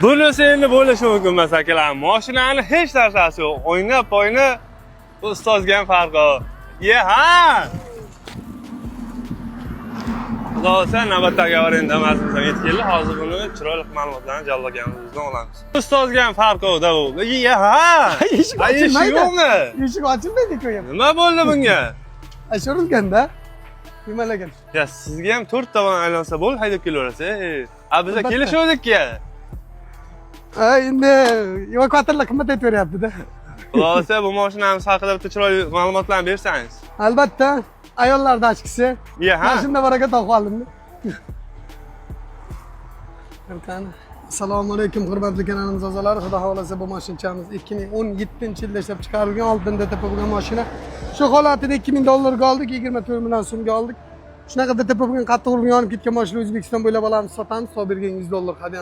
Bunisi endi bo'lishi mumkin emas, akalar. Mashinani hech narsasi yo'q. Oyna, poyna, bu ustozga ham farqi yo'q. Ye, ha! Xudo xohlasa, navbatdagi avariya Damasimiz ham yetib keldi. Hozir buni chiroyli ma'lumotlarni Jalol akamizdan olamiz. Ustozga ham farqi yo'q-da bu. Ye, ha! Eshik Ay, eshik ochilmaydi. yo'qmi? Eshik ochilmaydi ko'yam. Nima bo'ldi bunga? Ashurilganda. Nimalagan? Ya sizga ham to'rt tomon aylansa bo'ldi, haydab kelaverasiz. Ey, a biza Albatta. kelishuvdik-ya. Ha, endi evakuatorlar qimmat aytib beryapti-da. Xudo xohlasa, bu mashinamiz haqida bitta chiroyli ma'lumotlarni bersangiz. Albatta, ayollar dachkisi. Ye, ha. Mana shunda baraka topib oldim. Qani. Assalomu alaykum, hurmatli kanalimiz a'zolari. Xudo xohlasa, bu mashinchamiz 2017-yilda ishlab chiqarilgan, oldin DTP bo'lgan mashina. Shu holatida 2000 dollarga oldik, 24 million so'mga oldik. Shunaqa DTP bo'lgan, qattiq urib yonib ketgan mashina O'zbekiston bo'ylab olamiz, sotamiz. Hisob bergan 100 dollar hadyamiz.